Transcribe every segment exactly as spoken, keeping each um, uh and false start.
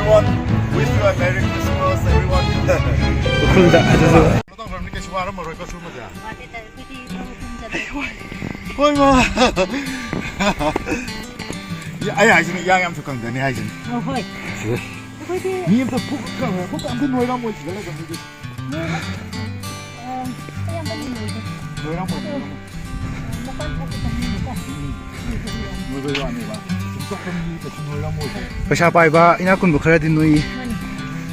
Wish you a Merry Christmas, everyone. ꯎꯈ꯭ꯔꯨꯜꯗ ꯑꯗꯨꯁꯨ꯫ ꯀꯩꯅꯣ ꯇꯧꯈ꯭ꯔꯕꯅꯤ, ꯀꯩꯁꯨ ꯋꯥꯔꯝꯃꯔꯣꯏꯀꯣ ꯁꯨꯝꯕꯁꯦ꯫ ꯋꯥꯗꯦꯗ, ꯑꯩꯈꯣꯏꯗꯤ ꯂꯧ ꯀꯨꯝ ꯆꯠꯂꯦ꯫ ꯍꯣꯏ ꯃꯥ꯫ ꯑꯩ ꯍꯥꯏꯁꯤꯅꯤ, ꯏꯌꯥꯡ ꯌꯥꯝꯁꯨ ꯀꯪꯗꯅꯤ ꯍꯥꯏꯁꯤꯅꯤ꯫ ꯑ, ꯍꯣꯏ꯫ ꯁꯤꯗ꯫ ꯑꯩꯈꯣꯏꯗꯤ ꯃꯤ ꯑꯝꯇ ꯄꯨꯛ ꯀꯪ-, ꯄꯨꯛ ꯑꯝꯇ ꯅꯣꯏꯔꯝꯃꯣꯏ ꯁꯤꯗ ꯂꯩꯕ ꯃꯤꯗꯤ꯫ ꯅꯣꯏꯕ-, ꯑ, ꯑꯌꯥꯝꯕꯗꯤ ꯅꯣꯏꯗꯦ꯫ ꯅꯣꯏꯔꯝꯃꯣꯏ, ꯑꯗꯣ ꯅꯣꯏꯔꯝꯃꯣꯏ꯫ ꯃꯄꯥꯟ ꯊꯣꯛꯄ ꯆꯪꯅꯤꯡꯕꯀꯣ꯫ ꯎꯝ꯫ ꯅꯣꯏꯕꯩ ꯋꯥꯅꯦꯕ꯫ ꯁꯨꯝ ꯆꯠꯄ ꯃꯤ ꯀꯩꯁꯨ ꯅꯣꯏꯔꯝꯃꯣꯏ꯫ ꯄꯩꯁꯥ ꯄꯥꯏꯕ, ꯏꯅꯥꯛ ꯈꯨꯟꯕ ꯈꯔꯗꯤ ꯅꯣꯏ꯫ ꯃꯥꯅꯤ꯫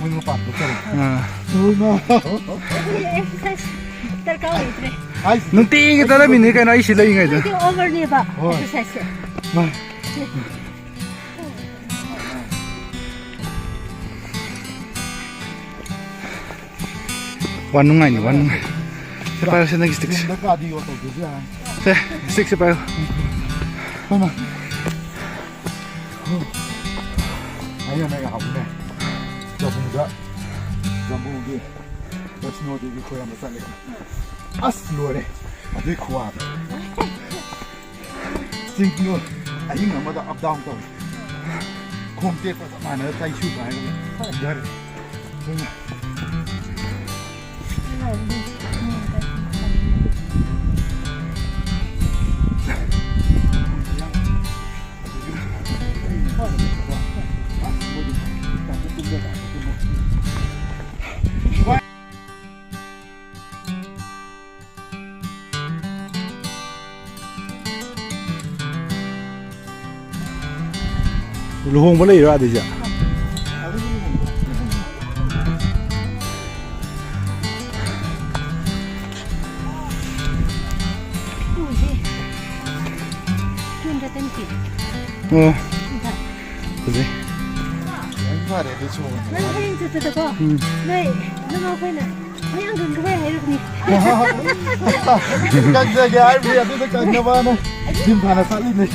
ꯃꯣꯏ ꯃꯄꯥꯟ ꯊꯣꯛꯇꯔꯦ꯫ ꯑꯥ꯫ ꯅꯣꯏꯃ꯫ ꯑꯗꯨꯗꯤ exercise ꯗꯔꯀꯥꯔ ꯑꯣꯏꯗ꯭ꯔꯦ꯫ ꯍꯥꯏꯁꯤꯗꯤ꯫ ꯅꯨꯡꯇꯤꯒꯤ ꯆꯠꯂꯝꯃꯤꯅꯤ ꯀꯩꯅꯣ, ꯑꯩ ꯁꯤ ꯂꯩꯔꯤꯉꯩꯗ꯫ ꯑꯗꯨꯗꯤ overꯅꯦꯕ, ꯍꯣꯏ꯫ Exerciseꯁꯦ꯫ ꯃꯥ-, ꯋꯥ ꯅꯨꯡꯉꯥꯏꯅꯤ, ꯋꯥ ꯅꯨꯡꯉꯥꯏ꯫ ꯁꯦ, ꯄꯥꯏꯔꯣ, ꯁꯦ, ꯅꯪꯒꯤ stickꯁꯦ꯫ ꯌꯨꯝꯗ cardio ꯇꯧꯗ꯭ꯔꯁꯨ ꯌꯥꯔꯦ꯫ ꯁꯦ, stickꯁꯦ ꯄꯥꯏꯔꯣ꯫ ꯍꯣꯏꯃ꯫ ꯑꯩꯅ ꯅꯪ ꯍꯥꯎꯅꯦ꯫ ꯖꯝꯕꯨꯗ, ꯖꯝꯕꯨꯒꯤ ꯋꯦꯁꯅꯣ ꯗꯦꯕꯤ ꯈꯣꯏꯔꯝꯕ ꯆꯠꯂꯦ꯫ ꯑꯁ, ꯂꯣꯏꯔꯦ꯫ ꯑꯗꯨꯏ ꯈꯨꯋꯥꯗꯣ꯫ ꯆꯤꯡꯗꯣ ꯑꯍꯤꯡ ꯑꯃꯗ up down ꯇꯧꯋꯦ꯫ ꯈꯣꯡ ꯇꯦꯛꯄ ꯆꯞ ꯃꯥꯟꯅꯔ ꯆꯩꯁꯨ ꯄꯥꯏꯔꯒ ꯍꯟꯊꯔꯦ꯫ ꯂꯨꯍꯣꯡꯕ ꯂꯩꯔꯣ ꯑꯗꯩꯁꯦ? ꯎꯁꯦ꯫ Two hundred twenty. ꯑꯣ꯫ ꯐꯖꯩ꯫ ꯌꯥꯝ ꯐꯔꯦ ꯑꯗꯨ ꯁꯣꯡꯕ꯫ ꯅꯪ ꯍꯌꯦꯡ ꯆꯠꯄꯗꯀꯣ, ꯎꯝ꯫ ꯅꯣꯏ ꯅꯃꯥꯈꯣꯏꯅ ꯃꯌꯥꯡ ꯀꯪꯈ꯭ꯔꯦ ꯍꯥꯏꯔꯛꯅꯤ꯫ ꯀꯪꯖꯒꯦ ꯍꯥꯏꯔꯤꯕꯅꯤ ꯑꯗꯨꯗ ꯀꯪꯅꯕꯅ ꯖꯤꯝ ꯁꯥꯟꯅ ꯆꯠꯂꯤꯅꯦ꯫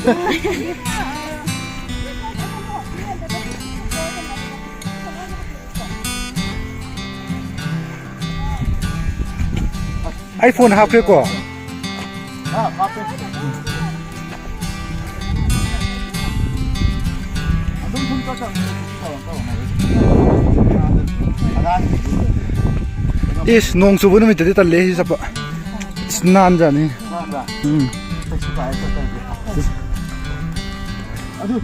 ꯑꯩ ꯐꯣꯟ ꯍꯥꯞꯈ꯭ꯔꯦꯀꯣ꯫ ꯍꯥ, ꯍꯥꯞꯄꯦ꯫ ꯑꯗꯨꯝ ꯁꯨꯝ ꯆꯠꯈ꯭ꯔꯕꯅꯤ꯫ ꯏꯁ, ꯅꯣꯡ ꯆꯨꯕ ꯅꯨꯃꯤꯠꯇꯗꯤ ꯇꯜꯂꯦ ꯁꯤ ꯆꯠꯄ꯫ ꯏꯁ, ꯅꯥꯟꯖꯥꯅꯤ꯫ ꯅꯥꯟꯕ꯭ꯔꯥ? ꯎꯝ꯫ ꯇꯦꯛꯁꯤ ꯄꯥꯏꯔ ꯆꯠꯇꯣꯏꯅꯦ꯫ ꯑꯗꯨ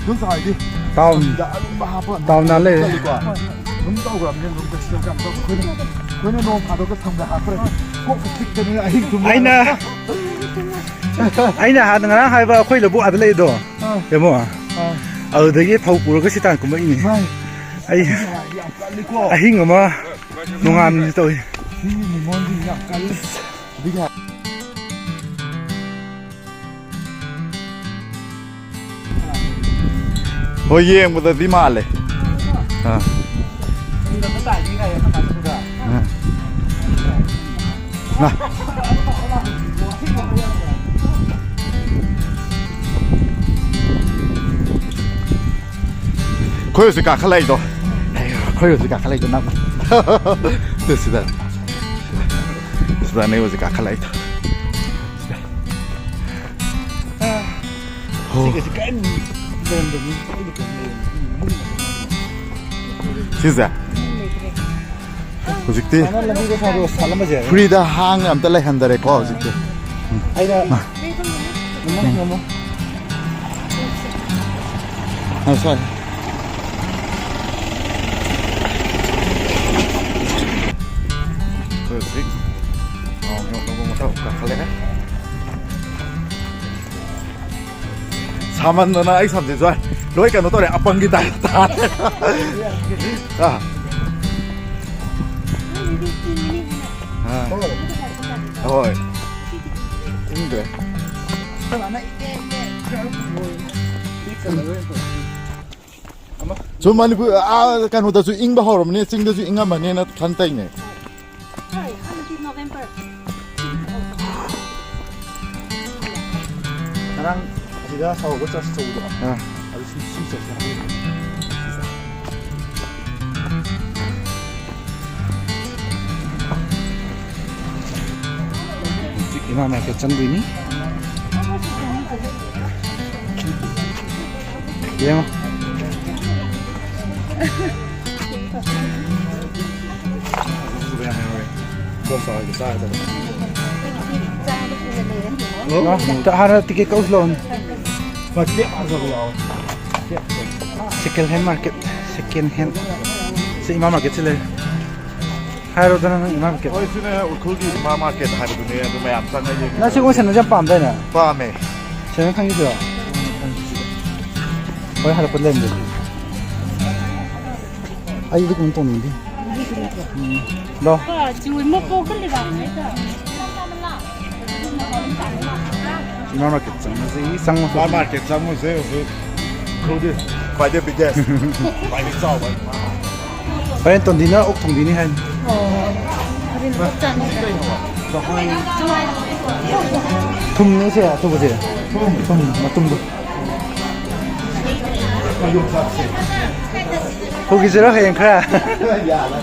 ꯑꯗꯨꯝ ꯆꯥꯎꯔꯗꯤ ꯇꯥꯎꯟ꯫ ꯁꯤꯗ ꯑꯔꯨꯝꯕ ꯍꯥꯞꯄ ꯇꯥꯎꯟꯗ ꯂꯩꯔꯦ꯫ ꯆꯠꯂꯤꯀꯣ꯫ ꯑꯗꯨꯝ ꯇꯧꯈ꯭ꯔꯕꯅꯤꯅ ꯑꯗꯨꯝ ꯀꯩꯁꯨ ꯌꯥꯝ ꯇꯧꯗꯦ꯫ ꯑꯩꯈꯣꯏꯅ, ꯑꯩꯈꯣꯏꯅ ꯅꯣꯡ ꯐꯥꯗꯣꯛꯀ ꯁꯝꯒ ꯍꯥꯞꯄ꯭ꯔꯗꯤ ꯀꯣꯛꯀ ꯆꯤꯛꯇꯅ ꯑꯍꯤꯡ ꯇꯨꯝꯕ ꯑꯩꯅ, ꯌꯥꯗꯦ꯫ ꯑꯩꯅ ꯍꯥꯟꯅ ꯉꯔꯥꯡ ꯍꯥꯏꯕ ꯑꯩꯈꯣꯏ ꯂꯧꯕꯨꯛ ꯑꯥꯗ ꯂꯩꯗꯣ꯫ ꯑꯥ꯫ ꯌꯦꯡꯉꯣ꯫ ꯑꯥ꯫ ꯑꯗꯨꯗꯒꯤ ꯐꯧ ꯄꯨꯔꯒ ꯁꯤ ꯇꯥꯟ ꯀꯨꯝꯃꯛꯏꯅꯤ꯫ ꯃꯥꯅꯤ꯫ ꯑꯩ ꯌꯥꯝ ꯀꯜꯂꯤꯀꯣ꯫ ꯑꯍꯤꯡ ꯑꯃ ꯅꯣꯡꯉꯥꯟꯕꯁꯨ ꯇꯧꯏ꯫ ꯁꯤ ꯅꯤꯉꯣꯜꯁꯤꯡ ꯌꯥꯝ ꯀꯜꯂꯤ꯫ ꯑꯗꯨꯒꯤ ꯍꯣꯏ, ꯌꯦꯡꯕꯗꯗꯤ ꯃꯥꯜꯂꯦ꯫ ꯑꯥ꯫ ꯑꯥ꯫ ꯉꯥ꯫ ꯑꯩꯈꯣꯏ ꯍꯧꯖꯤꯛ ꯀꯥꯈꯠꯂꯛꯏꯗꯣ꯫ ꯑꯩꯈꯣꯏ ꯍꯧꯖꯤꯛ ꯀꯥꯈꯠꯂꯛꯏꯗꯣ ꯅꯪ꯫ ꯁꯤꯗ꯫ ꯁꯤꯗꯅꯦ ꯍꯧꯖꯤꯛ ꯀꯥꯈꯠꯂꯛꯏꯗꯣ꯫ ꯍꯣ꯫ ꯁꯤꯒꯁꯤ ꯀꯔꯤꯝ ꯂꯩꯔꯝꯗꯕꯅꯤ꯫ ꯁꯤꯁꯦ? ꯍꯧꯖꯤꯛꯇꯤ ꯁꯨꯃꯥꯏꯅ ꯂꯝꯕꯤꯗ ꯊꯥꯗꯣꯛꯑ ꯁꯥꯠꯂꯝꯕꯁꯦ꯫ Free ꯗ ꯍꯥꯡꯅ ꯑꯝꯇ ꯂꯩꯍꯟꯗꯔꯦꯀꯣ ꯍꯧꯖꯤꯛꯇꯤ꯫ ꯑꯩꯅ ꯃꯥ꯫ ꯉꯝꯃꯣ, ꯉꯝꯃꯣ꯫ ꯑ, sorry꯫ ꯑꯩꯈꯣꯏ ꯍꯧꯖꯤꯛ ꯃꯥꯎꯟ ꯌꯧꯅꯕ ꯃꯊꯛ ꯀꯥꯈꯠꯂꯛꯑꯦ꯫ ꯁꯥꯃꯟꯗꯅ ꯑꯩ ꯁꯝꯁꯤꯁꯨ ꯂꯣꯏ ꯀꯩꯅꯣ ꯇꯧꯔꯦ, ꯑꯄꯪꯒꯤ ꯇꯥꯏꯞ ꯇꯥꯔꯦ꯫ ꯑꯥ꯫ ꯑꯥ꯫ ꯍꯣꯏ꯫ ꯏꯪꯗ꯭ꯔꯦ꯫ ꯁꯨꯝ ꯃꯅꯤꯄꯨꯔ, ꯑꯥ, ꯀꯩꯅꯣꯗꯁꯨ ꯏꯪꯕ ꯍꯧꯔꯝꯃꯅꯤ, ꯆꯤꯡꯗꯁꯨ ꯏꯪꯉꯝꯃꯅꯤꯅ ꯈꯟ ꯇꯧꯅꯦ꯫ ꯍꯣꯏ, ꯍꯧꯖꯤꯛꯇꯤ ꯅꯣꯕꯦꯝꯕꯔ꯫ ꯉꯔꯥꯡ ꯑꯁꯤꯗ ꯁꯥꯎꯕ ꯆꯔꯆ ꯑꯆꯧꯕꯗꯣ꯫ ꯑꯥ꯫ ꯑꯗꯨ ꯁꯤ, ꯁꯤ ꯆꯔꯆꯁꯦ ꯍꯥꯏꯕꯤꯌꯨ꯫ ꯍꯧꯖꯤꯛ ꯏꯃꯥ ꯃꯥꯔꯀꯦꯠ ꯆꯪꯗꯣꯏꯅꯤ꯫ ꯌꯦꯡꯉꯣ꯫ ꯍꯥꯟꯅ ꯇꯤꯀꯦꯠ ꯀꯛꯎꯁꯤ ꯂꯥꯛꯑꯣꯅꯦ꯫ Second hand market, second hand. ꯁꯤ ꯏꯃꯥ ꯃꯥꯔꯀꯦꯠꯁꯤ ꯂꯩꯔꯦ꯫ ꯍꯥꯏꯔꯣꯗꯅ ꯅꯪ ꯏꯃꯥ ꯃꯥꯔꯀꯦꯠ꯫ ꯍꯣꯏ, ꯁꯤꯅꯦ ꯎꯈ꯭ꯔꯨꯜꯒꯤ ꯏꯃꯥ ꯃꯥꯔꯀꯦꯠ ꯍꯥꯏꯕꯗꯨꯅꯦ, ꯑꯗꯨ ꯃꯌꯥꯝ ꯆꯪꯉ ꯌꯦꯡꯉꯤ꯫ ꯅꯪ ꯁꯤꯒꯨꯝꯕ ꯁꯦꯟꯗꯜꯁꯦ ꯌꯥꯝ ꯄꯥꯝꯗꯥꯏꯅꯦ? ꯄꯥꯝꯃꯦ꯫ ꯁꯦꯟꯗꯜ ꯈꯪꯈꯤꯗ꯭ꯔꯣ? ꯍꯣꯏ, ꯍꯜꯂꯛꯄꯗ ꯂꯩꯔꯝꯗꯦ꯫ ꯑꯩꯗꯤ ꯀꯩꯅꯣ ꯇꯧꯅꯤꯡꯗꯦ꯫ ꯎꯝ꯫ ꯂꯣ꯫ ꯏꯃꯥ ꯃꯥꯔꯀꯦꯠ ꯆꯪꯉꯁꯤ, ꯆꯪꯉꯁꯤ꯫ ꯏꯃꯥ ꯃꯥꯔꯀꯦꯠ ꯆꯪꯉꯨꯁꯦ ꯍꯧꯖꯤꯛ꯫ ꯎꯈ꯭ꯔꯨꯜꯒꯤ ꯈ꯭ꯋꯥꯏꯗꯩ biggest, ꯈ꯭ꯋꯥꯏꯗꯩ ꯆꯥꯎꯕ꯫ ꯍꯣꯔꯦꯟ ꯇꯣꯟꯗꯤꯅ ꯑꯣꯛ ꯊꯣꯡꯕꯤꯅꯤ ꯍꯥꯏ꯫ ꯑꯣ꯫ ꯍꯣꯔꯦꯟ ꯑꯣꯛ ꯆꯥꯅꯤꯡꯉꯦ꯫ ꯊꯨꯝꯅꯦ ꯁꯦ ꯑꯇꯣꯞꯄꯁꯦ꯫ ꯊꯨꯝ, ꯃꯇꯨꯝꯗꯣ꯫ ꯄꯨꯈꯤꯁꯤꯔꯣ ꯍꯌꯦꯡ ꯈꯔ? ꯌꯥꯔꯦ꯫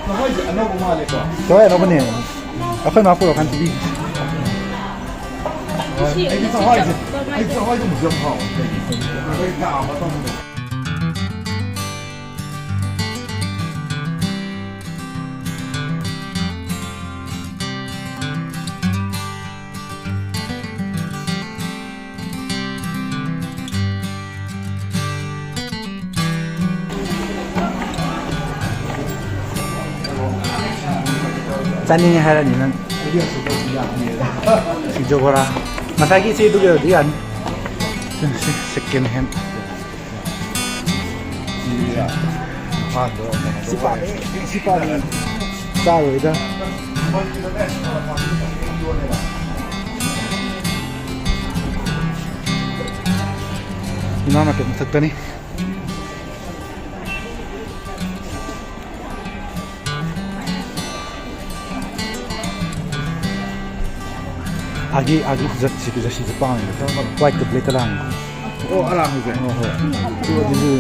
ꯅꯈꯣꯏꯁꯦ ꯑꯅꯧꯕ ꯃꯥꯜꯂꯦꯀꯣ? ꯍꯣꯏ, ꯑꯅꯧꯕꯅꯦ꯫ ꯑꯩꯈꯣꯏ ꯃꯥ ꯄꯨꯔꯛꯀꯥꯟ ꯄꯤꯕꯤꯒꯦ꯫ ꯑꯩꯗꯤ ꯆꯍꯋꯥꯏꯁꯦ, ꯑꯩ ꯆꯍꯋꯥꯏꯗꯨꯝꯕꯁꯨ ꯌꯥꯝ ꯍꯥꯎꯋꯦ꯫ ꯑꯩꯈꯣꯏ ꯀꯥ ꯑꯃ ꯇꯧꯕꯗꯣ꯫ ꯆꯥꯅꯤꯡꯉꯦ ꯍꯥꯏꯔꯅꯤ ꯅꯪ꯫ ꯁꯤꯡꯖꯨ ꯕꯣꯔꯥ꯫ ꯉꯁꯥꯏꯒꯤ ꯏꯆꯦꯗꯨꯒꯤ ꯑꯣꯏꯔꯗꯤ ꯌꯥꯅꯤ꯫ Second hand. ꯁꯤ ꯄꯥꯝꯃꯦ, ꯁꯤ ꯄꯥꯝꯃꯦ꯫ ꯆꯥꯔꯣꯏꯗ꯫ ꯏꯃꯥ ꯃꯥꯔꯀꯦꯠ ꯃꯊꯛꯇꯅꯤ꯫ ꯑꯥꯒꯤ, ꯑꯥꯒꯤ ꯖꯠꯁꯤ, ꯖꯠꯁꯤꯁꯨ ꯄꯥꯝꯃꯦ꯫ White ꯀ black ꯀ ꯂꯥꯡꯕ꯫ ꯑꯣ, ꯑꯔꯥꯡꯕꯁꯦ? ꯍꯣꯏ, ꯍꯣꯏ꯫ ꯑꯗꯨ, ꯑꯗꯨꯁꯨ,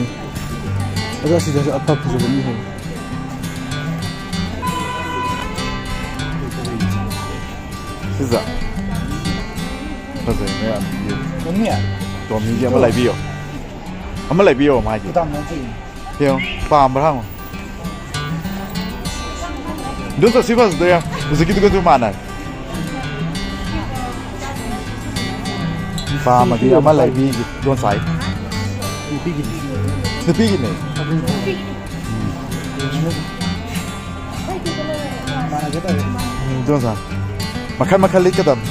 ꯑꯗꯣ ꯑꯁꯤꯗꯁꯨ ꯑꯐ ꯐꯖꯕ ꯑꯃ ꯂꯩꯍꯧꯋꯦ꯫ ꯁꯤꯁꯦ ꯐꯖꯩ ꯃꯌꯥꯝ꯫ ꯇꯣꯝꯃꯤ? ꯇꯣꯝꯃꯤꯒꯤ ꯑꯃ ꯂꯩꯕꯤꯌꯣ꯫ ꯑꯃ ꯂꯩꯕꯤꯌꯣ, ꯃꯥꯒꯤ꯫ ꯀꯗꯥꯝ ꯅꯠꯇꯦ꯫ ꯌꯦꯡꯉꯣ, ꯄꯥꯝꯕ꯭ꯔꯥ ꯍꯪꯉꯣ꯫ ꯑꯗꯨ ꯆꯠꯁꯤ ꯐꯖꯗꯣꯏꯔꯥ? ꯍꯧꯖꯤꯛꯀꯤꯗꯨꯒꯁꯨ ꯃꯥꯟꯅꯔꯦ꯫ ꯄꯥꯝꯃꯗꯤ ꯑꯃ ꯂꯩꯕꯤꯒꯦ, ꯏꯗꯣꯝꯆꯥꯒꯤ꯫ ꯅꯨꯄꯤꯒꯤꯅꯦ꯫ ꯎꯝ, ꯏꯗꯣꯝꯆꯥ꯫ ꯃꯈꯜ ꯃꯈꯜ ꯂꯤꯠꯀꯗꯕꯅꯤ꯫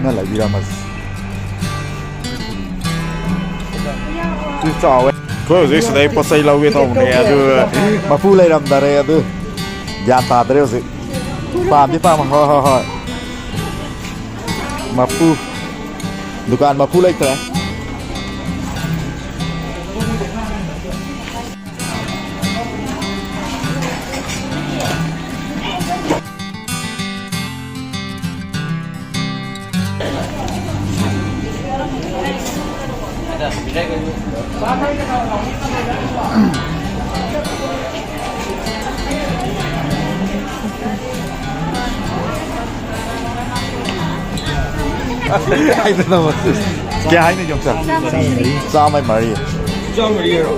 ꯅꯪ ꯂꯩꯕꯤꯔꯝꯃꯁꯤ꯫ ꯁꯤ ꯆꯥꯎꯋꯦ꯫ ꯑꯩꯈꯣꯏ ꯍꯧꯖꯤꯛ ꯁꯤꯗꯩ ꯄꯣꯠ ꯆꯩ ꯂꯧꯒꯦ ꯇꯧꯕꯅꯦ, ꯑꯗꯨ ꯃꯄꯨ ꯂꯩꯔꯝꯗꯔꯦ, ꯑꯗꯨ ꯒ꯭ꯌꯥꯟ ꯇꯥꯗ꯭ꯔꯦ ꯍꯧꯖꯤꯛ꯫ ꯄꯥꯝꯗꯤ ꯄꯥꯝꯃꯦ꯫ ꯍꯣꯏ, ꯍꯣꯏ, ꯍꯣꯏ꯫ ꯃꯄꯨ, ꯗꯨꯀꯥꯟ ꯃꯄꯨ ꯂꯩꯇ꯭ꯔꯦ꯫ ꯍꯥꯏꯗꯅ ꯀꯌꯥ ꯍꯥꯏꯅꯣ ꯌꯣꯡꯆꯥꯛ? ꯆꯥꯝꯃ ꯃꯔꯤ꯫ ꯆꯥꯝꯃ ꯃꯔꯤ ꯍꯥꯏꯔꯣ?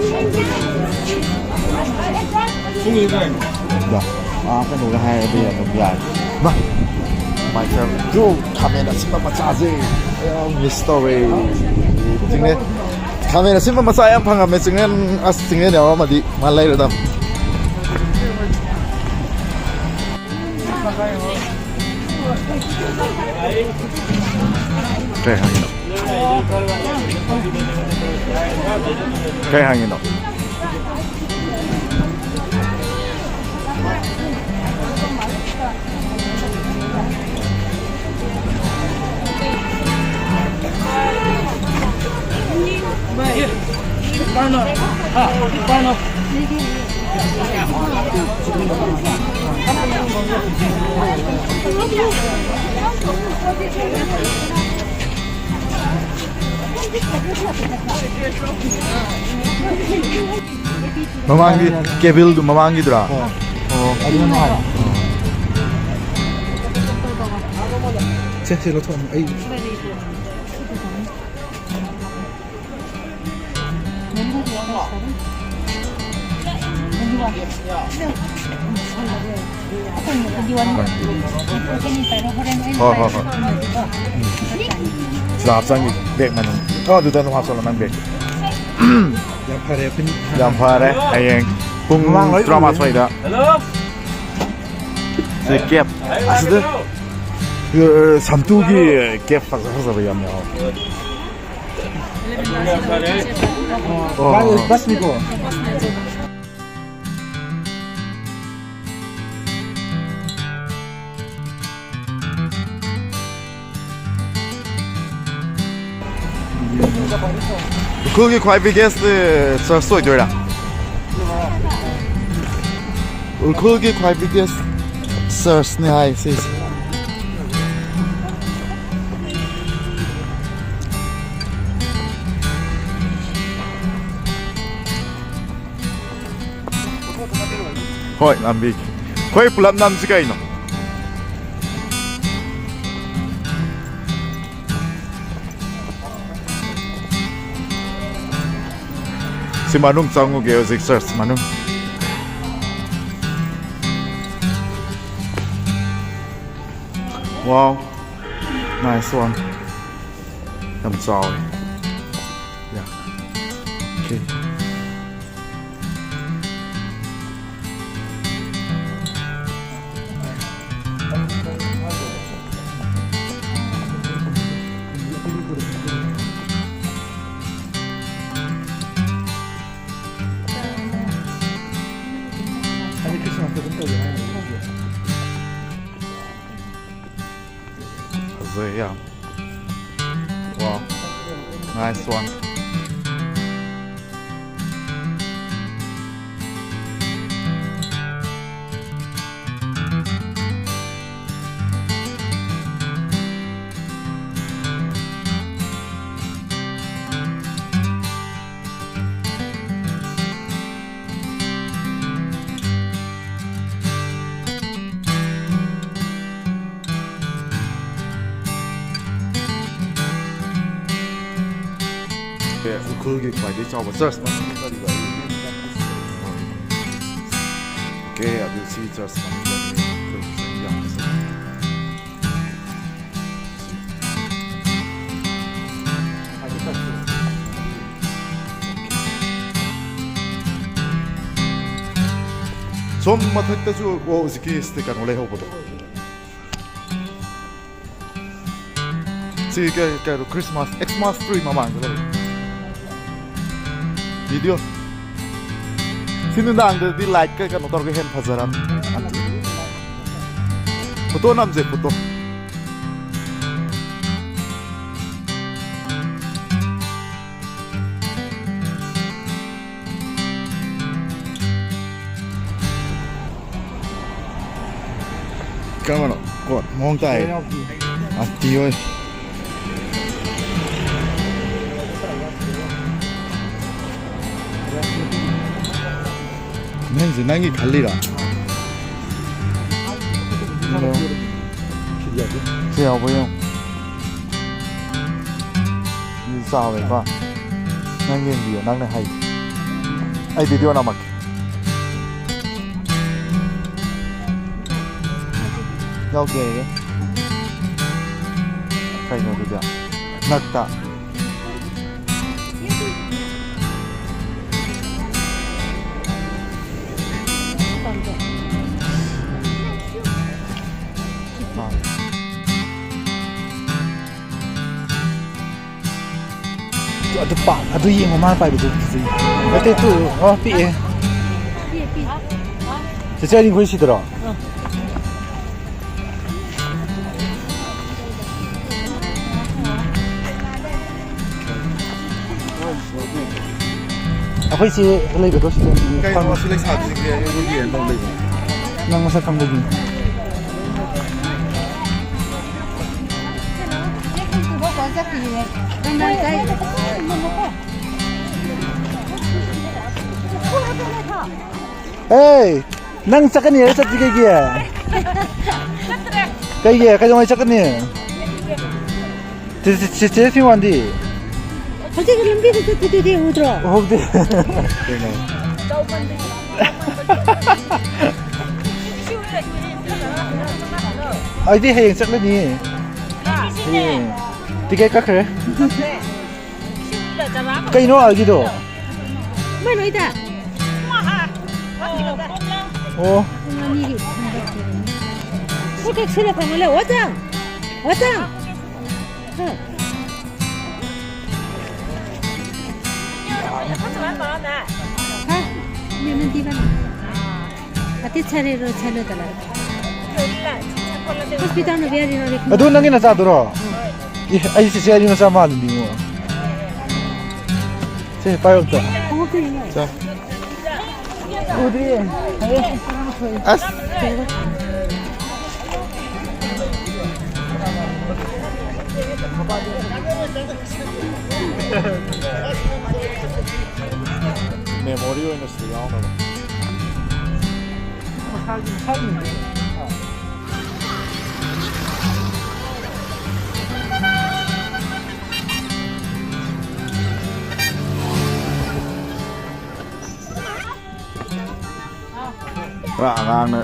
ꯁꯣꯝꯒꯤꯗꯤ ꯀꯌꯥꯅꯣ? ꯗꯣ, ꯑꯥ, ꯀꯩꯅꯣꯒ ꯍꯥꯏꯔꯗꯤ ꯑꯗꯨꯝ ꯌꯥꯔꯦ꯫ ꯃꯥ, ꯃꯥꯏ ꯐ꯭ꯔꯦꯟ꯫ ꯌꯣ, ꯈꯥꯃꯦꯟ ꯑꯁꯤꯟꯕ ꯃꯆꯥꯁꯦ꯫ ꯑꯩ ꯌꯥꯝ ꯃꯤꯁ ꯇꯧꯔꯦ꯫ ꯆꯤꯡꯂꯦꯟ꯫ ꯈꯥꯃꯦꯟ ꯑꯁꯤꯟꯕ ꯃꯆꯥ ꯌꯥꯝ ꯐꯪꯉꯝꯃꯦ ꯆꯤꯡꯂꯦꯟ꯫ ꯑꯁ, ꯆꯤꯡꯂꯦꯟ ꯌꯥꯎꯔꯝꯃꯗꯤ ꯃꯥ ꯂꯩꯔꯗꯝ꯫ ꯀꯩ ꯍꯥꯏꯅꯣ? ꯀꯩ ꯍꯥꯏꯅꯣ? ꯃꯃꯥꯡꯒꯤ ꯀꯦꯕꯜꯗꯨ ꯃꯃꯥꯡꯒꯤꯗꯨꯔꯥ? ꯍꯣꯏ꯫ ꯑꯣ꯫ ꯑꯗꯨꯅ ꯅꯨꯡꯉꯥꯏ꯫ ꯁꯦ, ꯁꯦ, ꯂꯧꯊꯣꯛꯑꯝꯃꯣ꯫ ꯑꯩ꯫ ꯍꯣꯏ, ꯍꯣꯏ, ꯍꯣꯏ꯫ ꯁꯤꯗ ꯍꯥꯞꯆꯟꯒꯦ, ꯕꯦꯒ ꯃꯅꯨꯡ꯫ ꯑꯣ, ꯑꯗꯨꯗ ꯑꯗꯨꯝ ꯍꯥꯞꯆꯜꯂꯣ, ꯅꯪ ꯕꯦꯒ꯫ ꯌꯥꯝ ꯐꯔꯦ, ꯑꯩꯈꯣꯏꯅꯤ꯫ ꯌꯥꯝ ꯐꯔꯦ꯫ ꯍꯌꯦꯡ ꯄꯨꯡ ꯃꯃꯥꯡ ꯂꯣꯏ ꯇꯔꯥꯃꯥꯊꯣꯏꯗ꯫ ꯁꯤ ꯀꯦꯞ ꯑꯁꯤꯗ, ꯑ, ꯁꯝꯇꯨꯒꯤ ꯀꯦꯞ ꯐꯖ ꯐꯖꯕ ꯌꯥꯝ ꯌꯥꯎꯋꯦ꯫ ꯑꯣ꯫ ꯕꯁꯅꯤꯀꯣ? ꯎꯈ꯭ꯔꯨꯜꯒꯤ ꯈ꯭ꯋꯥꯏ biggest, ꯑ, church ꯑꯣꯏꯗꯣꯏꯔꯥ? ꯎꯈ꯭ꯔꯨꯜꯒꯤ ꯈ꯭ꯋꯥꯏ biggest churchꯅꯦ ꯍꯥꯏ ꯁꯤꯁꯦ꯫ ꯍꯣꯏ, ꯅꯝꯕꯤꯒꯦ꯫ ꯑꯩꯈꯣꯏ ꯄꯨꯂꯞ ꯅꯝꯁꯤ ꯀꯩꯅꯣ? ꯁꯤ ꯃꯅꯨꯡ ꯆꯪꯉꯨꯒꯦ ꯍꯧꯖꯤꯛ, church ꯃꯅꯨꯡ꯫ Wow, nice one. ꯌꯥꯝ ꯆꯥꯎꯋꯦ꯫ Yeah. Okay. ꯐꯖꯩ ꯌꯥꯝ꯫ Wow. Nice one. ꯒꯤ ꯈ꯭ꯋꯥꯏꯗꯒꯤ ꯆꯥꯎꯕ ꯆꯔꯆ ꯃꯅꯨꯡꯗ ꯂꯩꯕ꯫ ꯑꯣꯀꯦ, ꯑꯗꯨ ꯁꯤ ꯆꯔꯆ ꯃꯅꯨꯡꯗꯅꯤ ꯑꯩꯈꯣꯏ ꯆꯪ ꯌꯥꯕꯁꯦ꯫ ꯁꯣꯝ ꯃꯊꯛꯇꯁꯨ, ꯑꯣ, ꯍꯧꯖꯤꯛꯀꯤ ꯁꯤꯗ ꯀꯩꯅꯣ ꯂꯩꯍꯧꯕꯗꯣ꯫ ꯁꯤ ꯀꯩ, ꯀꯩꯅꯣ, ꯈ꯭ꯔꯤꯁꯃꯥꯁ, ꯈ꯭ꯔꯤꯁꯃꯥꯁ ꯇ꯭ꯔꯤ ꯃꯃꯥꯡꯗ ꯂꯩ꯫ ꯚꯤꯗꯤꯑꯣ꯫ ꯁꯤ ꯅꯨꯡꯗꯥꯡꯗꯗꯤ ꯂꯥꯏꯠꯀ ꯀꯩꯅꯣ ꯇꯧꯔꯒ ꯍꯦꯟꯅ ꯐꯖꯔꯝꯅꯤ꯫ ꯐꯣꯇꯣ ꯅꯝꯁꯦ, ꯐꯣꯇꯣ꯫ ꯀꯔꯝꯕꯅꯣ? ꯀꯣꯠ ꯃꯑꯣꯡ ꯇꯥꯏ꯫ ꯑꯇꯤ ꯍꯣꯏ꯫ ꯅꯪꯁꯦ ꯅꯪꯒꯤ ꯈꯜꯂꯤꯔꯣ? ꯁꯤ ꯌꯥꯎꯕ꯭ꯔꯥ ꯌꯦꯡꯉꯨ꯫ ꯁꯤꯗꯤ ꯆꯥꯎꯔꯦꯀꯣ꯫ ꯅꯪ ꯌꯦꯡꯕꯤꯌꯣ, ꯅꯪꯅ ꯍꯥꯏ꯫ ꯑꯩ ꯚꯤꯗꯤꯑꯣ ꯅꯝꯃꯛꯀꯦ꯫ ꯌꯥꯎꯗꯦ꯫ ꯀꯩꯅꯣ ꯑꯗꯨꯗꯤ? ꯅꯛꯇ꯫ ꯑꯗꯨ ꯄꯥꯛ, ꯑꯗꯨ ꯌꯦꯡꯉꯣ, ꯃꯥꯅ ꯄꯥꯏꯕꯗꯨ ꯐꯖꯩ꯫ ꯅꯠꯇꯦ, ꯇꯨ, ꯑꯣ, ꯄꯤꯛꯑꯦ꯫ ꯆꯦꯆꯦ, ꯑꯩꯗꯤ ꯑꯩꯈꯣꯏ ꯁꯤꯗꯔꯣ? ꯑꯩꯈꯣꯏ ꯆꯦ ꯂꯩꯕꯗꯣ ꯁꯤꯗ ꯀꯩꯅꯣ ꯐꯝꯃꯤ꯫ ꯑꯁꯤ ꯂꯩꯁꯥꯕꯤꯁꯤꯡꯁꯦ ꯑꯩꯉꯣꯟꯗ ꯌꯦꯡ ꯂꯩ꯫ ꯅꯪ ꯃꯁꯛ ꯈꯪꯕꯒꯤꯅꯤ꯫ ꯑꯦ, ꯅꯪ ꯆꯠꯀꯅꯤ ꯍꯥꯏꯔ ꯆꯠꯇ꯭ꯔꯤ ꯀꯩꯒꯤ? ꯀꯩꯒꯤ? ꯀꯩꯗꯧꯉꯩ ꯆꯠꯀꯅꯤ? ꯆꯦ, ꯆꯦ, ꯆꯦ, ꯆꯦ ꯁꯤꯡꯋꯥꯟꯗꯤ? ꯍꯧꯖꯤꯛ ꯂꯝꯕꯤꯗ ꯆꯠꯄꯗꯨꯗꯤ ꯎꯗ꯭ꯔꯣ? ꯎꯍꯧꯗꯦ꯫ ꯀꯩꯅꯣ? ꯑꯩꯗꯤ ꯍꯌꯦꯡ ꯆꯠꯂꯅꯤ꯫ ꯍꯌꯦꯡ꯫ ꯇꯤꯀꯦꯠ ꯀꯛꯈ꯭ꯔꯦ꯫ ꯀꯩꯅꯣ ꯑꯩꯒꯤꯗꯣ? ꯃꯣꯏ ꯂꯣꯏꯗ꯫ ꯑꯣ꯫ ꯄꯨꯡ ꯑꯅꯤꯒꯤ ꯍꯟꯗꯛꯀꯤ꯫ ꯄꯨꯡ ꯀꯛꯁꯤꯜꯂ ꯊꯝꯃ ꯂꯩ꯫ ꯋꯥꯆꯪ! ꯋꯥꯆꯪ! ꯍꯥ? ꯍꯥ? ꯃꯤꯅꯗꯤ ꯕꯅꯤ꯫ ꯑꯇꯩ ꯆꯔꯦꯔꯣ ꯆꯠꯂꯗꯅ꯫ ꯍꯣꯁꯄꯤꯇꯥꯜꯅ ꯕꯤꯌꯥꯔꯤ ꯅꯣꯔꯦ꯫ ꯑꯗꯨ ꯅꯪꯒꯤ ꯅꯆꯥꯗꯨꯔꯣ? ꯎꯝ꯫ ꯑꯦ, ꯑꯩ ꯆꯤꯆꯦ ꯑꯅꯤ ꯃꯆꯥ ꯃꯥꯜꯂꯤꯅꯤꯉꯣ꯫ ꯁꯦ, ꯄꯥꯏꯌꯣ ꯑꯝꯇ꯫ ꯈꯣꯡꯎꯞꯇꯨ ꯌꯦꯡꯉꯣ꯫ ꯆꯥ꯫ ꯎꯗ꯭ꯔꯤꯌꯦ꯫ ꯑꯁ꯫ ꯃꯦꯃꯣꯔꯤ ꯑꯣꯏꯅ ꯁꯤꯗ ꯌꯥꯎꯅꯕ꯫ ꯃꯁꯥꯒꯤ ꯃꯁꯥꯒꯤ꯫ ꯄꯨꯔꯥ ꯑꯉꯥꯡꯅ꯫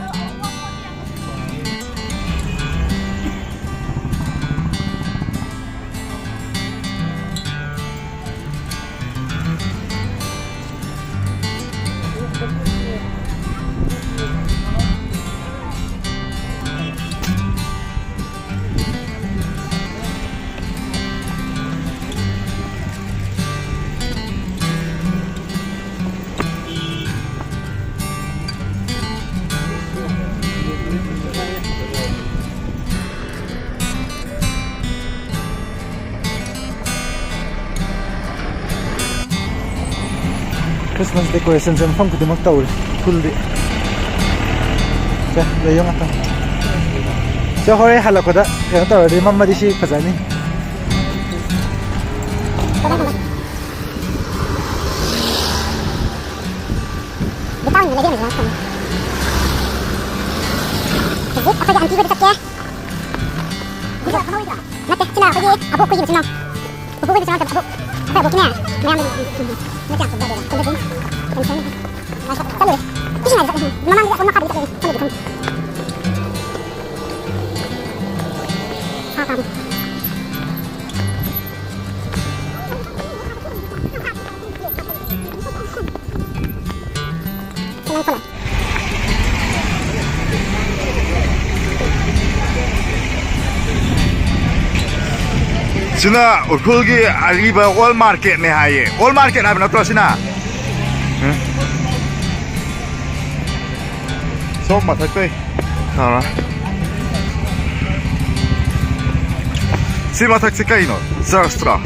Christmas decorationꯁꯦ ꯃꯐꯝ ꯈꯨꯗꯤꯡꯃꯛ ꯇꯧꯔꯦ ꯁ꯭ꯀꯨꯜꯗꯤ꯫ ꯁꯦ, ꯂꯩꯌꯣ ꯉꯥꯛꯇꯪ꯫ ꯁꯦ, ꯍꯣꯔꯦꯟ ꯍꯜꯂꯛꯄꯗ ꯀꯩꯅꯣ ꯇꯧꯔꯗꯤ ꯃꯝꯃꯗꯤ ꯁꯤ ꯐꯖꯅꯤ꯫ ꯍꯧꯖꯤꯛ ꯑꯩꯈꯣꯏꯒꯤ ꯑꯟꯇꯤ ꯍꯣꯏꯗ ꯆꯠꯀꯦ꯫ ꯅꯠꯇꯦ, ꯁꯤꯅ ꯑꯩꯈꯣꯏꯒꯤ ꯑꯕꯣꯛ ꯑꯩꯈꯣꯏꯒꯤ ꯃꯆꯤꯟ ꯃꯅꯥꯎ꯫ ꯄꯨꯄꯨ ꯍꯣꯏ ꯃꯆꯤꯟ ꯃꯅꯥꯎ ꯅꯠꯇꯕ, ꯑꯕꯣꯛ꯫ ꯈꯔ ꯕꯣꯠꯀꯤꯅꯦ, ꯃꯌꯥꯝꯗ ꯅꯠꯇꯦ, ꯌꯥꯝ ꯐꯖꯗꯦꯗ꯫ ꯐꯖꯗꯦ꯫ ꯌꯥꯝ ꯐꯖꯩ꯫ ꯆꯠꯂꯨꯔꯦ꯫ ꯏꯁꯤꯡ ꯍꯥꯏꯕ ꯆꯠꯂꯦ꯫ ꯃꯃꯥꯡꯗ ꯑꯁꯣꯝ ꯃꯈꯥꯗꯒꯤ ꯆꯠꯂꯦ꯫ ꯈꯪꯗꯦ, ꯈꯪꯗꯦ꯫ ꯁꯥ ꯀꯥꯡ꯫ ꯁꯤꯅ ꯎꯈ꯭ꯔꯨꯜꯒꯤ ꯑꯔꯤꯕ ꯑꯣꯜ ꯃꯥꯔꯀꯦꯠꯅꯦ ꯍꯥꯏꯌꯦ꯫ ꯑꯣꯜ ꯃꯥꯔꯀꯦꯠ ꯍꯥꯏꯕ ꯅꯠꯇ꯭ꯔꯣ ꯁꯤꯅ? ꯎꯝ꯫ ꯁꯣꯝ ꯃꯊꯛꯇꯩ꯫ ꯇꯧꯔꯣ꯫ ꯁꯤ ꯃꯊꯛꯁꯤ ꯀꯩꯅꯣ? ꯆꯔꯆꯇ꯭ꯔꯣ?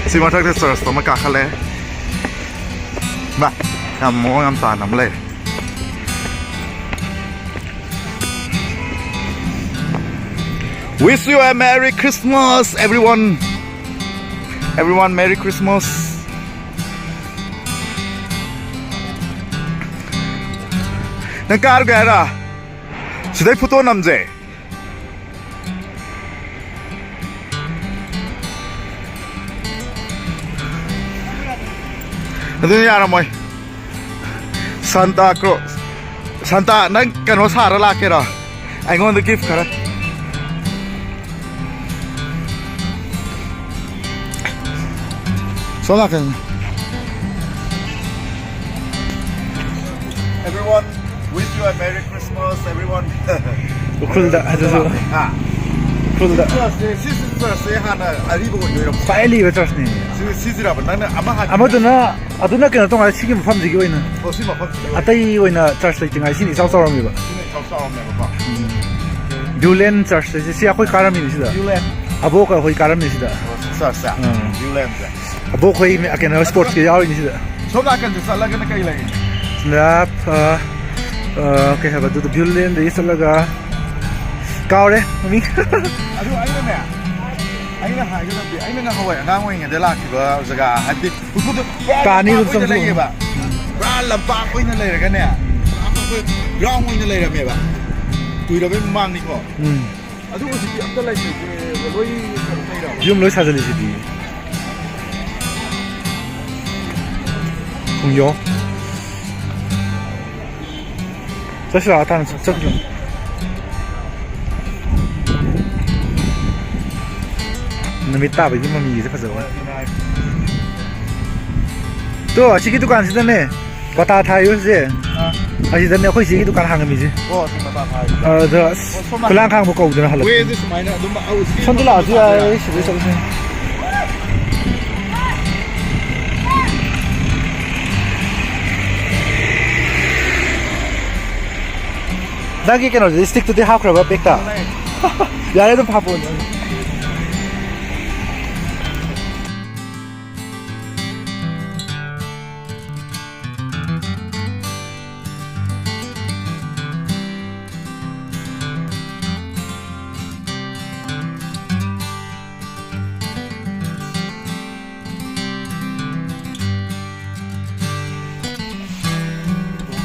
ꯁꯤ ꯃꯊꯛꯇ ꯆꯔꯆ ꯑꯃ ꯀꯥꯈꯠꯂꯦ꯫ ꯃꯥ, ꯌꯥꯝ ꯃꯑꯣꯡ ꯌꯥꯝ ꯇꯥꯅ ꯑꯃ ꯂꯩꯔꯦ꯫ Wish you a Merry Christmas, everyone. Everyone, Merry Christmas. ꯅꯪ ꯀꯥꯔꯨꯒꯦ ꯍꯥꯏꯔꯣ? ꯁꯤꯗꯩ ꯐꯣꯇꯣ ꯅꯝꯖꯦ꯫ ꯑꯗꯨꯅ ꯌꯥꯔꯝꯃꯣꯏ꯫ ꯁꯥꯟꯇꯥ ꯀ꯭ꯔꯣ-, ꯁꯥꯟꯇꯥ, ꯅꯪ ꯀꯩꯅꯣ ꯁꯥꯔ ꯂꯥꯛꯀꯦꯔꯣ? ꯑꯩꯉꯣꯟꯗ ꯒꯤꯐ ꯈꯔ꯫ ꯁꯣꯝ ꯅꯥꯀꯟ꯫ Everyone, wish you a Merry Christmas, everyone. ꯎꯈ꯭ꯔꯨꯜꯗ ꯑꯗꯨꯁꯨ꯫ ꯍꯥ? ꯎꯈ꯭ꯔꯨꯜꯗ꯫ ꯆꯔꯆꯁꯦ, ꯁꯤ ꯆꯔꯆꯁꯦ ꯍꯥꯟꯅ ꯑꯔꯤꯕ ꯑꯣꯏꯗꯣꯏꯔꯣ? ꯈ꯭ꯋꯥꯏ ꯑꯔꯤꯕ ꯆꯔꯆꯅꯤ꯫ ꯁꯤ, ꯁꯤꯁꯤꯔꯕ? ꯅꯪꯅ ꯑꯃ ꯍꯥꯏ- ꯑꯃꯗꯨꯅ, ꯑꯗꯨꯅ ꯀꯩꯅꯣ ꯇꯧꯉꯥꯏ, ꯁꯤꯒꯤ ꯃꯐꯝꯁꯤꯒꯤ ꯑꯣꯏꯅ꯫ ꯑꯣ, ꯁꯤ ꯃꯐꯝꯁꯤꯒꯤ ꯑꯣꯏꯅ꯫ ꯑꯇꯩ ꯑꯣꯏꯅ ꯆꯔꯆ ꯂꯩꯇ꯭ꯔꯤꯉꯥꯏ ꯁꯤꯅ ꯏꯆꯥꯎ ꯆꯥꯎꯔꯝꯃꯦꯕ꯫ ꯁꯤꯅ ꯏꯆꯥꯎ ꯆꯥꯎꯔꯝꯃꯦꯕꯀꯣ꯫ ꯕ꯭ꯌꯨꯂꯦꯟ ꯆꯔꯆ ꯍꯥꯏꯁꯦ ꯁꯤ ꯑꯩꯈꯣꯏ ꯀꯥꯔꯝꯃꯤꯅꯤ ꯁꯤꯗ꯫ ꯕ꯭ꯌꯨꯂꯦꯟ꯫ ꯑꯕꯣꯛꯀ ꯑꯩꯈꯣꯏ ꯀꯥꯔꯝꯃꯤ ꯁꯤꯗ꯫ ꯑꯣ, ꯆꯔꯆꯁꯦ꯫ ꯑꯥ꯫ ꯕ꯭ꯌꯨꯂꯦꯟꯁꯦ꯫ ꯑꯕꯣꯛ ꯑꯩꯈꯣꯏ ꯃ-, ꯀꯩꯅꯣ, ꯁ꯭ꯄꯣꯔꯠꯁꯀꯤ ꯌꯥꯎꯔꯤꯅꯤ ꯁꯤꯗ꯫ ꯁꯣꯝ ꯅꯥꯀꯟꯗ ꯆꯠꯂꯒꯅ ꯀꯩ ꯂꯩ? ꯁꯤꯗ, ꯑ, ꯑ, ꯀꯩ ꯍꯥꯏꯕ, ꯑꯗꯨꯗ ꯕ꯭ꯌꯨꯂꯦꯟꯗꯒꯤ ꯆꯠꯂꯒ ꯀꯥꯎꯔꯦ ꯃꯃꯤꯡ꯫ ꯑꯗꯨ ꯑꯩꯅꯅꯦ, ꯑꯩꯅ ꯍꯥꯏꯒꯗꯕꯗꯤ, ꯑꯩꯅ ꯅꯍꯥꯟꯋꯥꯏ ꯑꯉꯥꯡ ꯑꯣꯏꯔꯤꯉꯩꯗ ꯂꯥꯛꯈꯤꯕ ꯖꯒꯥ, ꯍꯥꯏꯕꯗꯤ ꯎꯈ꯭ꯔꯨꯜꯗ ꯄꯨꯔꯥ ꯀꯥꯅꯤ ꯂꯝꯄꯥꯛ ꯑꯗꯨꯝ ꯑꯣꯏꯅ ꯆꯪꯊꯣꯛ꯫ ꯂꯩꯌꯦꯕ꯫ ꯄꯨꯔꯥ ꯂꯝꯄꯥꯛ ꯑꯣꯏꯅ ꯂꯩꯔꯒꯅꯦ, ꯄꯨꯔꯥ ꯑꯩꯈꯣꯏ ꯒ꯭ꯔꯥꯎꯟ ꯑꯣꯏꯅ ꯂꯩꯔꯝꯃꯦꯕ꯫ ꯀꯨꯏꯔꯕꯩ ꯃꯃꯥꯡꯅꯤꯀꯣ꯫ ꯎꯝ꯫ ꯑꯗꯨ ꯍꯧꯖꯤꯛꯇꯤ ꯑꯝꯇ ꯂꯩꯇ꯭ꯔꯦ, ꯂꯣꯏ ꯀꯩꯅꯣ ꯇꯧꯔꯕ? ꯌꯨꯝ ꯂꯣꯏ ꯁꯥꯖꯤꯜꯂꯤꯁꯤꯗꯤ꯫ ꯈꯣꯡꯖꯣꯝ꯫ ꯆꯠꯁꯤ ꯂꯥꯛꯑꯣ, ꯇꯥꯟꯅ ꯆꯠ-, ꯆꯠꯈꯤꯕꯅꯤ꯫ ꯅꯨꯃꯤꯠ ꯇꯥꯕꯒꯤ ꯃꯃꯤꯁꯦ ꯐꯖꯕ꯫ ꯇꯣ, ꯑꯁꯤꯒꯤ ꯗꯨꯀꯥꯟꯁꯤꯗꯅꯦ ꯄꯇꯥ ꯊꯥꯏꯌꯣ ꯁꯤꯁꯦ꯫ ꯑꯥ꯫ ꯑꯁꯤꯗꯅꯦ ꯑꯩꯈꯣꯏ ꯆꯦꯒꯤ ꯗꯨꯀꯥꯟ ꯍꯥꯡꯉꯝꯃꯤꯁꯦ꯫ ꯑꯣ, ꯑꯁꯤ ꯄꯇꯥ ꯊꯥꯏ꯫ ꯑꯗ ꯑꯁ, ꯑꯣ, ꯁꯣꯝ ꯈꯨꯂꯥꯡ ꯈꯥꯡꯕ ꯀꯧꯗꯅ ꯍꯜꯂꯛꯄ꯫ ꯋꯦꯁꯦ ꯁꯨꯃꯥꯏꯅ ꯑꯗꯨꯝ, ꯑꯧ, ꯁꯤꯒꯤ ꯁꯣꯝꯗ ꯂꯥꯛꯑꯁꯨ ꯌꯥꯏ, ꯁꯤꯗ ꯆꯠꯂꯁꯨ ꯌꯥꯏ꯫ ꯅꯪꯒꯤ ꯀꯩꯅꯣꯗꯨꯗꯤ, ꯁ꯭ꯇꯤꯛꯇꯨꯗꯤ ꯍꯥꯞꯈ꯭ꯔꯕ ꯕꯦꯛꯇ? ꯌꯥꯔꯦ, ꯑꯗꯨꯝ ꯍꯥꯞꯄꯣ꯫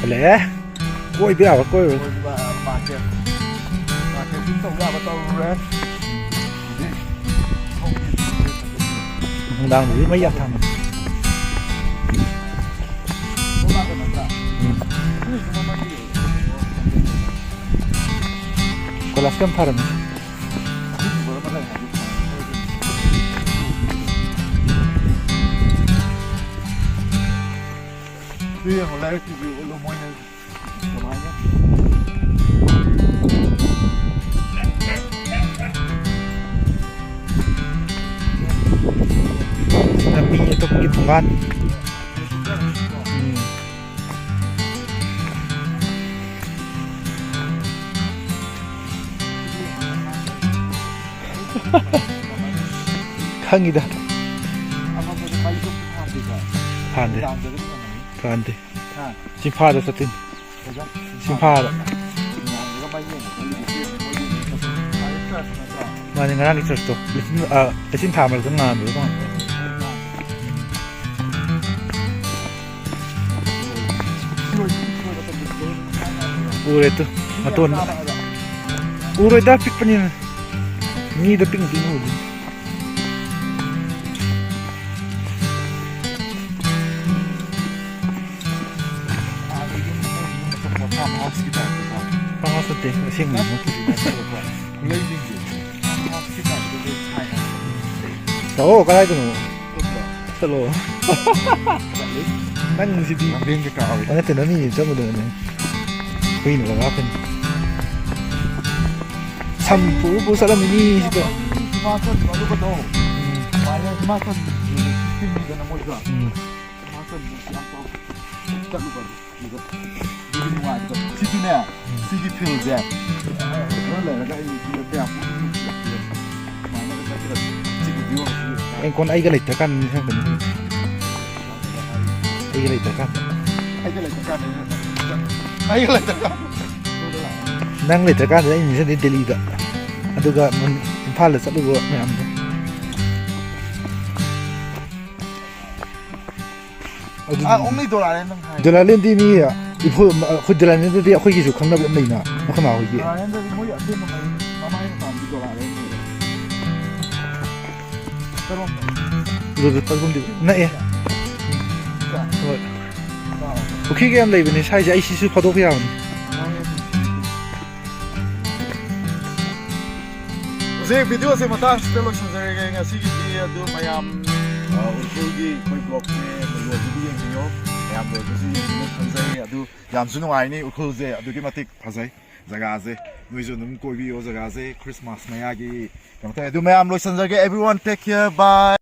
ꯍꯜꯂꯛꯑꯦ꯫ ꯀꯣꯏꯕ ꯌꯥꯕ ꯀꯣꯏꯔꯨꯔꯦ꯫ ꯀꯣꯏꯕ, ꯃꯥꯔꯀꯦꯠ꯫ ꯃꯥꯔꯀꯦꯠꯇꯤꯡ ꯇꯧ ꯌꯥꯕ ꯇꯧꯔꯨꯔꯦ꯫ ꯅꯨꯡꯗꯥꯡꯗꯗꯤ ꯃꯩ ꯌꯥꯝ ꯊꯥꯟꯕꯅꯤ꯫ ꯎꯝ꯫ ꯀꯣꯏꯂꯥꯁ ꯀꯌꯥꯝ ꯊꯥꯔꯝꯃꯤ꯫ ꯁꯤ ꯌꯦꯡꯉꯣ, ꯂꯥꯏꯔꯤꯛꯁꯤꯁꯨ ꯎꯠꯂꯣ ꯃꯣꯏꯅ ꯀꯃꯥꯏꯅ꯫ ꯁꯤꯅ ꯃꯤ ꯑꯇꯣꯞꯄꯒꯤ ꯊꯣꯡꯒꯥꯟ꯫ ꯎꯝ꯫ ꯈꯪꯉꯤꯗ꯫ ꯊꯥꯟꯗꯦ꯫ ꯊꯥꯟꯗꯦ꯫ ꯍꯥ? ꯁꯤ ꯐꯥꯗ ꯆꯠꯇꯣꯏꯅꯤ꯫ ꯀꯩꯕ? ꯁꯤ ꯐꯥꯗ꯫ ꯃꯥꯅꯦ, ꯉꯔꯥꯡꯒꯤ ꯆꯔꯆꯇꯣ꯫ ꯂꯩꯆꯤꯟ, ꯑ, ꯂꯩꯆꯤꯟ ꯊꯥ ꯃꯔꯛꯇ ꯉꯥꯟꯕꯗꯣ ꯇꯣꯉꯥꯟ-, ꯎꯔꯦ ꯇꯨ, ꯃꯇꯣꯟ꯫ ꯎꯔꯣꯏꯗ, ꯄꯤꯛꯄꯅꯤꯅ꯫ ꯃꯤꯗ ꯄꯤꯛꯅ ꯄꯤꯛꯅ ꯎꯗꯣꯏꯅꯤ꯫ ꯑꯥꯗ ꯌꯨꯝ, ꯃꯣꯏ ꯌꯨꯝ ꯑꯆꯧꯕ farm house ꯀꯤ type ꯇꯀꯣ꯫ Farm house ꯅꯠꯇꯦ, ꯑꯁꯦꯡꯕ ꯌꯨꯝ꯫ ꯅꯠꯇꯦ, ꯅꯠꯇꯦꯕꯀꯣ꯫ ꯈꯨꯂꯩꯁꯤꯡꯁꯦ farm house ꯀꯤ type ꯇ ꯂꯣꯏ ꯁꯥꯏ ꯍꯥꯏꯕ꯫ ꯇꯥꯃꯣ, ꯀꯗꯥꯏꯗꯅꯣ? ꯆꯠꯂꯣ꯫ ꯆꯠꯂꯤ꯫ ꯅꯪꯁꯤꯗꯤ꯫ ꯂꯝꯕꯦꯟ ꯀꯩꯀꯥ ꯑꯣꯏ꯫ ꯑꯣ, ꯅꯠꯇꯦ, ꯅꯪ ꯃꯤ ꯆꯠꯂꯨꯗꯕꯅꯦ꯫ ꯍꯨꯏꯅ ꯂꯪꯉꯥꯛꯀꯅꯤ꯫ ꯁꯝ ꯄꯨꯔ ꯄꯨꯔ ꯆꯠꯂꯝꯃꯤꯅꯤ ꯁꯤꯗ꯫ ꯍꯤꯃꯥꯆꯜ ꯑꯗꯨꯒꯗꯣ꯫ ꯎꯝ꯫ ꯁꯨꯃꯥꯏꯅ ꯍꯤꯃꯥꯆꯜ ꯁꯤꯁꯇꯤꯝꯅꯤꯗꯅ ꯃꯣꯏꯁꯨ꯫ ꯎꯝ꯫ ꯍꯤꯃꯥꯆꯜ ꯌꯥꯝ ꯇꯧ-, ꯆꯠꯂꯨꯕꯗꯣ꯫ ꯑꯗꯨꯒ ꯑꯗꯨꯒꯤ ꯅꯨꯡꯉꯥꯏꯕꯗꯣ꯫ ꯁꯤꯁꯨꯅꯦ, ꯁꯤꯒꯤ fieldꯁꯦ ꯈꯔ ꯂꯩꯔꯒ ꯑꯩ ꯁꯤꯗ ꯀꯌꯥꯝ ꯄꯨꯛꯅꯤꯡ ꯅꯨꯡꯁꯤꯔꯛꯀꯦ꯫ ꯁꯨꯃꯥꯏꯅꯒ ꯆꯠꯀꯗꯕ꯫ ꯁꯤꯒꯤ view ꯑꯃ ꯁꯤ ꯑꯩ ꯀꯣꯟꯅ ꯑꯩꯒ ꯂꯩꯇ꯭ꯔꯀꯥꯟꯗ ꯅꯤꯡꯁꯤꯡꯉꯛꯀꯅꯤ꯫ ꯑꯩꯒ ꯂꯩꯇ꯭ꯔꯀꯥꯟꯗ꯫ ꯑꯩꯒ ꯂꯩꯇ꯭ꯔꯀꯥꯟꯗ꯫ ꯑꯩꯒ ꯂꯩꯇ꯭ꯔꯀꯥꯟꯗ꯫ ꯅꯪ ꯂꯩꯇ꯭ꯔꯀꯥꯟꯗ ꯑꯩ ꯅꯤꯡꯁꯤꯡꯉꯛꯀꯅꯤ ꯗꯦꯜꯂꯤꯗ꯫ ꯑꯗꯨꯒ ꯏꯝꯐꯥꯜꯗ ꯆꯠꯂꯨꯕ ꯃꯌꯥꯝꯗꯣ꯫ ꯑꯗꯨ ꯑꯥ, only ꯗꯣꯂꯥꯔ ꯅꯪ ꯍꯥꯏ꯫ ꯗꯣꯂꯥꯔ ꯂꯦꯟꯗꯤ ꯃꯤ ꯏꯐꯨ-, ꯑꯩꯈꯣꯏ ꯗꯣꯂꯥꯔ ꯂꯦꯟꯗꯗꯤ ꯑꯩꯈꯣꯏꯒꯤꯁꯨ ꯈꯪꯅꯕ ꯑꯃ ꯂꯩꯅ, ꯑꯩꯈꯣꯏ ꯃꯥ ꯍꯣꯏꯒꯤ꯫ ꯗꯣꯂꯥꯔ ꯂꯦꯟꯗꯗꯤ ꯃꯣꯏ ꯑꯁꯦꯡꯕ ꯃꯩ ꯃꯃꯥꯏ ꯃꯄꯥꯟꯒꯤ ꯗꯣꯂꯥꯔ ꯂꯦꯟꯗꯤ꯫ ꯀꯔꯣꯝꯗ? ꯑꯗꯨꯗ ꯀꯔꯣꯝꯗꯤ ꯅꯛꯑꯦ꯫ ꯁꯤꯗ? ꯍꯣꯏ꯫ ꯑꯥ꯫ ꯄꯨꯈ꯭ꯔꯤꯒ ꯌꯥꯝ ꯂꯩꯕꯅꯦ ꯁ꯭ꯋꯥꯏꯁꯦ, ꯑꯩ ꯁꯤꯁꯨ ꯐꯥꯗꯣꯛꯄ ꯌꯥꯕꯅꯤ꯫ ꯑꯥ꯫ ꯍꯧꯖꯤꯛ videoꯁꯦ ꯃꯇꯥꯡꯁꯤꯗ ꯂꯣꯏꯁꯤꯟꯖꯔꯒꯦ ꯉꯁꯤꯒꯤꯗꯤ꯫ ꯑꯗꯨ ꯃꯌꯥꯝ, ꯑ, ꯎꯈ꯭ꯔꯨꯜꯒꯤ ꯑꯩꯈꯣꯏ vlogꯁꯦ ꯂꯣꯏꯕꯗꯤ ꯌꯦꯡꯕꯤꯌꯣ, ꯃꯌꯥꯝ ꯂꯣꯏꯕꯁꯨ ꯌꯦꯡꯕꯤꯌꯣ ꯈꯟꯖꯩ꯫ ꯑꯗꯨ ꯌꯥꯝꯁꯨ ꯅꯨꯡꯉꯥꯏꯅꯤ ꯎꯈ꯭ꯔꯨꯜꯁꯦ, ꯑꯗꯨꯛꯀꯤ ꯃꯇꯤꯛ ꯐꯖꯩ ꯖꯒꯥꯁꯦ꯫ ꯅꯣꯏꯁꯨ ꯑꯗꯨꯝ ꯀꯣꯏꯕꯤꯌꯣ ꯖꯒꯥꯁꯦ, Christmas ꯃꯌꯥꯒꯤ ꯀꯩꯅꯣ ꯇꯧꯋꯦ꯫ ꯑꯗꯨ ꯃꯌꯥꯝ ꯂꯣꯏꯁꯤꯟꯖꯔꯒꯦ, everyone take care, bye꯫